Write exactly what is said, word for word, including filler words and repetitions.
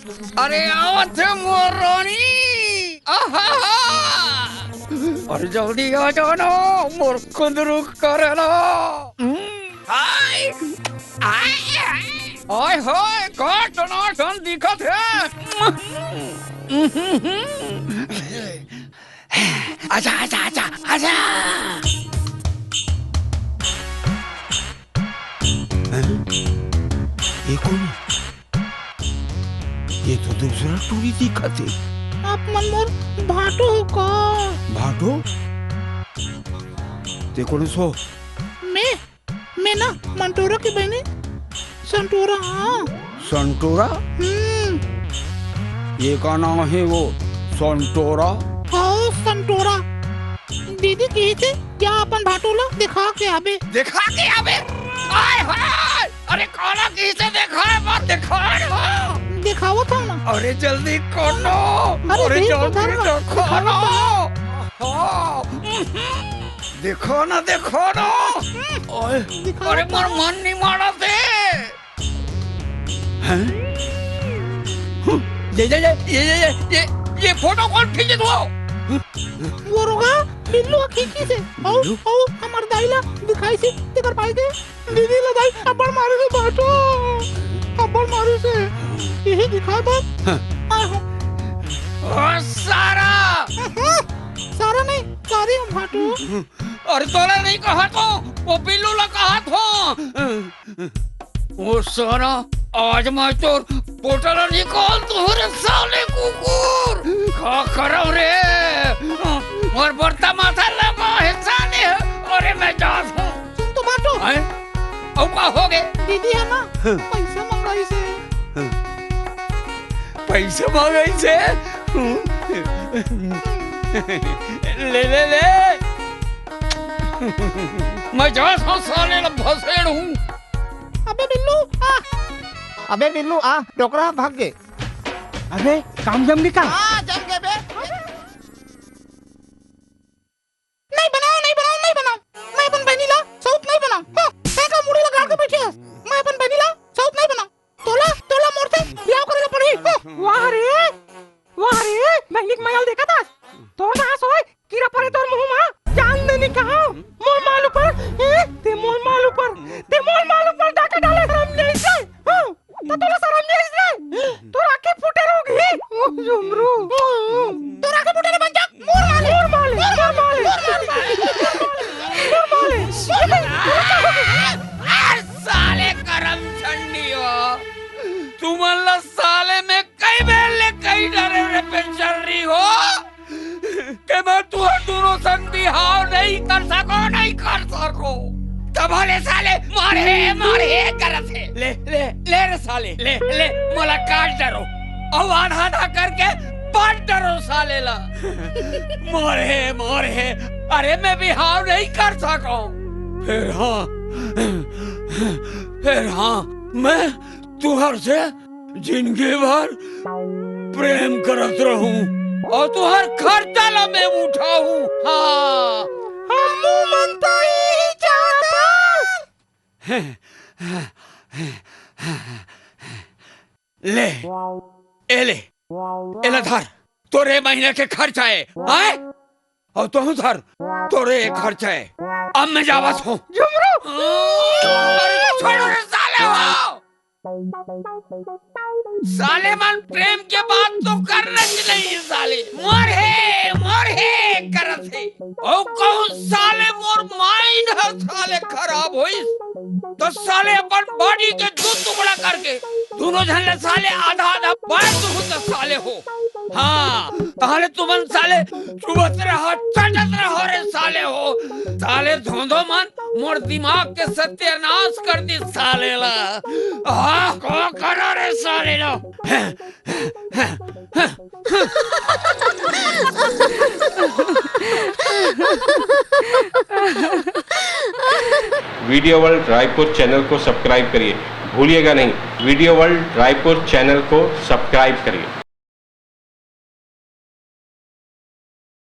अरे आवत हे मोर रानी। आहा! अरे जल्दी आ जाना, मोर कुंदरू करेला। हम्म, हाय! आय, आय! ओए होए, का टनाटन दिखत हे। आजा, आजा, आजा, आजा। हैं? ये कोन? ये तो दूसरा टूरी दिखत हे। आप मन मोर भाटो हो का? भाटो? ते कोन हस? मैं, मैं ना मंटोरा के बहिनी संटोरा, हाँ। संटोरा? हम्म। ये का नाम हे वो, संटोरा? हाँ, संटोरा। दीदी कहिस हे, जा अपन भाटो ला देखा के आबे। देखा के आबे? आय हाय! अरे काला कहिस हे देखा, मत देखा ना। देखावत हँव ना। अरे जल्दी कर ना। अरे अरे देख जल्दी उधर ना। देखा ना। हाँ। देखा ना, देखा ना। ओए, देखा अरे ना। मोर मन नहीं मानत हे। हैं? ये, ये, ये फोटो कोन खींचिस हे? वो रोगा, बिल्लू ह खींचिस हे। अउ, बिल्लू? अउ, हमर दाई ला दिखाइस हे, तेकर पाई के। दीदी ला दाई अब्बड़ मारिस हे भाटो, अब्बड़ मारिस हे। इही दिखाय बर हाँ। आय हँव। ओ सारा! सारा नहीं, सॉरी हँव भाटो। अरे तोला नहीं कहत हँव, वो बिल्लू ला कहत हँव। ओ सारा, आज मैं तोर पोटा ला निकाल दूँ रे साले कुकुर। का करँव रे? मोर बरता माथा लगा हे साले। अरे मैं जात हँव। सुन तो भाटो। हैं? अउ का होगे? दीदी ह ना, हाँ। पइसा मंगाइस हे। हाँ। पइसा मंगाइस हे? ले, ले, ले। मैं जात हँव साले ला भसेड़हूँ। अबे बिल्लू, आ। अबे बिल्लू, आ, डोकरा भाग गे। अबे, काम जम गे का? हाँ, जम गे बे। नहीं बनाँव, नहीं बनाँव, नहीं बनाँव। मैं अपन बहिनी ला सउत नहीं बनाँव। हाँ, तैं का मुड़ी ला गाड़ के बइठे हस। मैं अपन बहिनी ला सउत नहीं बनाँव। तोला, तोला मोर से बिहाव करे ला पड़ही। हाँ। वाह रे, वाह रे, बहिनी के मया ल देखत हस। तोर दास होय, कीरा परे तोर मुँह मा, जान दे नहीं कहाँ। मोर माल ऊपर, ए, ते मोर माल ऊपर, ते मोर माल ऊपर डाका डाले हरामजादा। हाँ। त तोला सरम नइ आइस रे? तोर आँखी फूटे रहोगे। ओ जुमरू। तोर आँखी फूटे रे बंजा। मोर माले। मोर माले। मोर माले। मोर माले। अरे साले करम चंडी हो। तुमन ला साले में कई बेर ले कई डरे रे बेचर्री हो। के मैं तुहर दूनों संग बिहाव नहीं कर सकों, नहीं कर सकों। तभो ले साले, मोर हे, मोर हे करत हे। ले, ले, ले रे साले, ले, ले, मोला काट डरो। अउ आधा आधा करके बाँट डरो साले ला। मोर हे, मोर हे, अरे मैं बिहाव नहीं कर सकों। फेर हाँ, फेर हाँ, मैं तुहर से जिंदगी भर प्रेम करत रहूं अउ तुहर खर्चा ला मैं उठाहूं। हाँ। हमू मन तो इही चाहत हन। ले, ए ले, एला धर, तोर ए महीना के खर्चा हे, आय? अउ तहूं धर, तोर ए खर्चा हे। अब मैं जावत हूं। जुमरू! अरे तो छोड़ो रे साले हो। साले मन प्रेम के बात तो करना ही नहीं है साले। मोर हे, मोर हे करत हे। अउ कहूं साले मोर mind ह साले खराब होइस, तो साले अपन body के दू टुकड़ा करके दूनों झन ला साले आधा आधा बांट दूहूं त साले हो। हाँ, ताहले तुमन साले चुबत रहो, चटत रहो रे साले हो। साले धोंधो मन मोर दिमाग के सत्यानाश कर दिस साले ला। आह, का करो रे साले ला। Video World रायपुर channel को subscribe करिए, भूलिएगा नहीं, Video World रायपुर channel को subscribe करिए।